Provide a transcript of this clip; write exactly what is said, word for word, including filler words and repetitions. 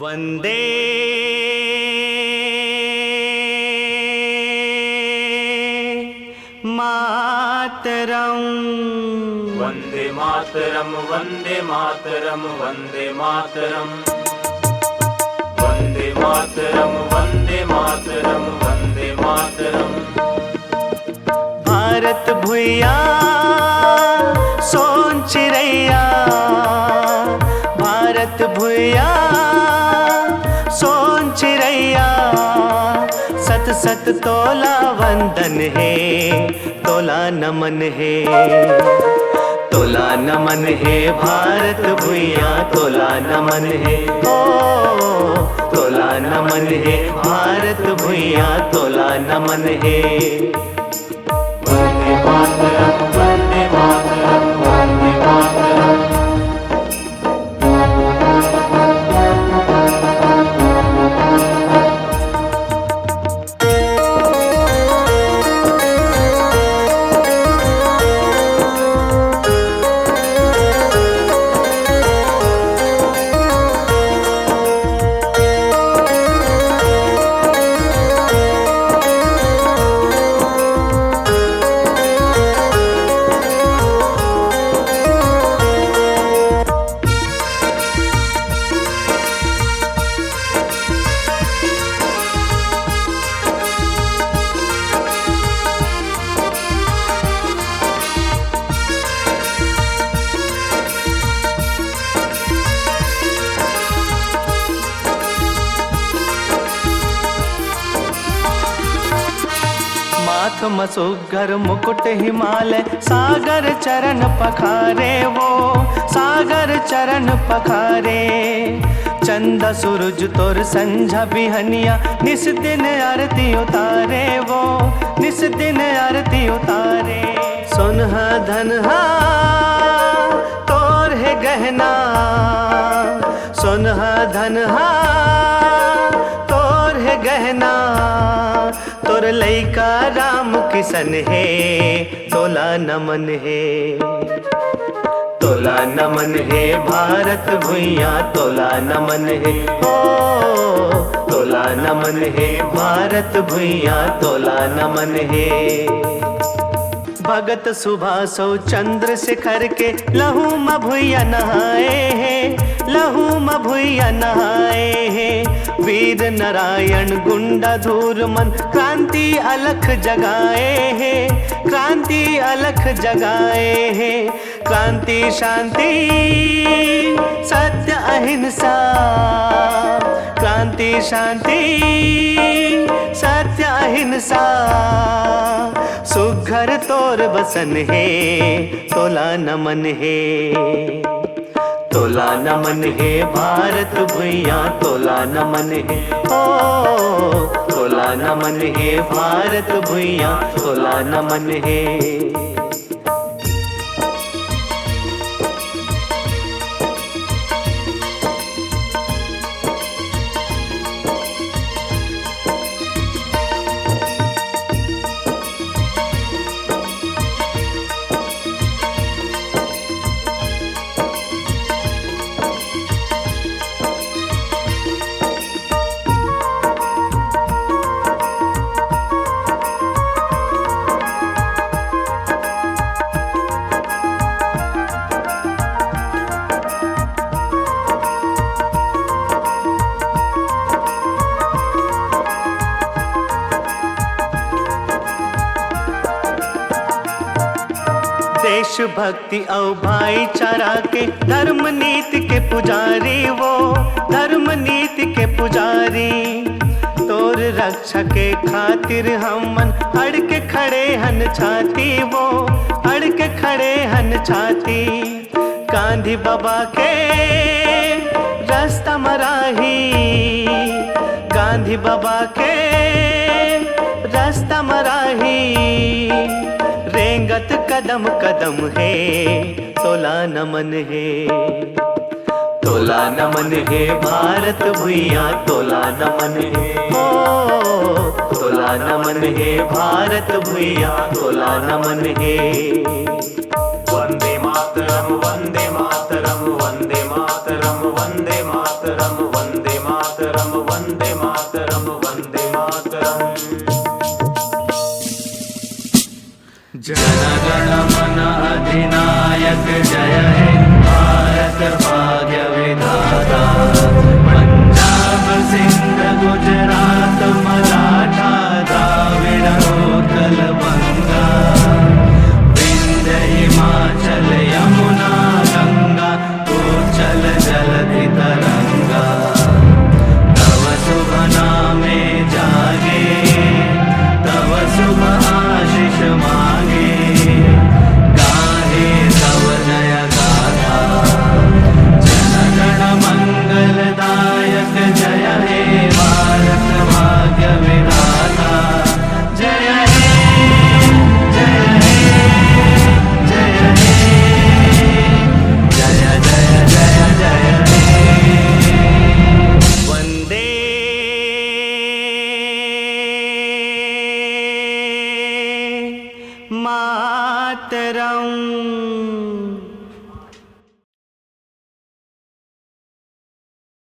वंदे मातरम। वंदे मातरम, वंदे मातरम, वंदे मातरम। वंदे मातरम, वंदे मातरम, वंदे मातरम। भारत भुइयां सोन चिरैया, भारत भुइयां सोन चिरैया, सत सत तोला वंदन हे, तोला नमन हे। तोला नमन हे भारत भुइयां, तोला नमन हे, ओ, तोला नमन हे भारत भुइयां, तोला नमन हे। वंदे मातरम, वंदे मातरम, वंदे मातरम। माथ म सुग्घर मुकुट हिमालय, सागर चरण पखारे वो, सागर चरण पखारे। चंदा सूरज तोर संझा बिहनिया, निस दिन आरती उतारे वो, निस दिन आरती उतारे। सोनहा धनहा तोर हे गहना, सोनहा धनहा तोर हे गहना, तोर लइका राम किसन हे, तोला नमन हे। तोला नमन हे भारत भुइयां, तोला नमन हे, ओ, तोला नमन हे भारत भुइयां, तोला नमन हे। भगत सुभाष अउ चंद्रशेखर के लहू म भुइयां नहाए हे, लहू म भुइयां नहाए हे। वीर नारायण गुंडाधुर मन क्रांति अलख जगाए हे, क्रांति अलख जगाए हे। क्रांति शांति सत्य अहिंसा, क्रांति शांति सत्य अहिंसा। सुघर तोर बसन हे, तोला नमन हे। तोला नमन हे भारत भुइयां, तोला नमन हे, ओ, तोला नमन हे भारत भुइयां, तोला नमन हे। देशभक्ति अउ भाईचारा के, धर्म नीति के पुजारी वो, धर्म नीति के पुजारी। तोर रक्षा के खातिर हमन अड़ के खड़े हन छाती वो, अड़ के खड़े हन छाती। गांधी बाबा के रस्ता म राही, गांधी बाबा के रस्ता म राही, रेंगत कदम कदम हे, तोला नमन हे। तोला नमन हे भारत भुइयां, तोला नमन हे, ओ, तोला नमन हे भारत भुइयां, तोला नमन हे। वंदे मातरम, वंदे मातरम, वंदे मातरम, वंदे मातरम, वंदे मातरम। मातरम।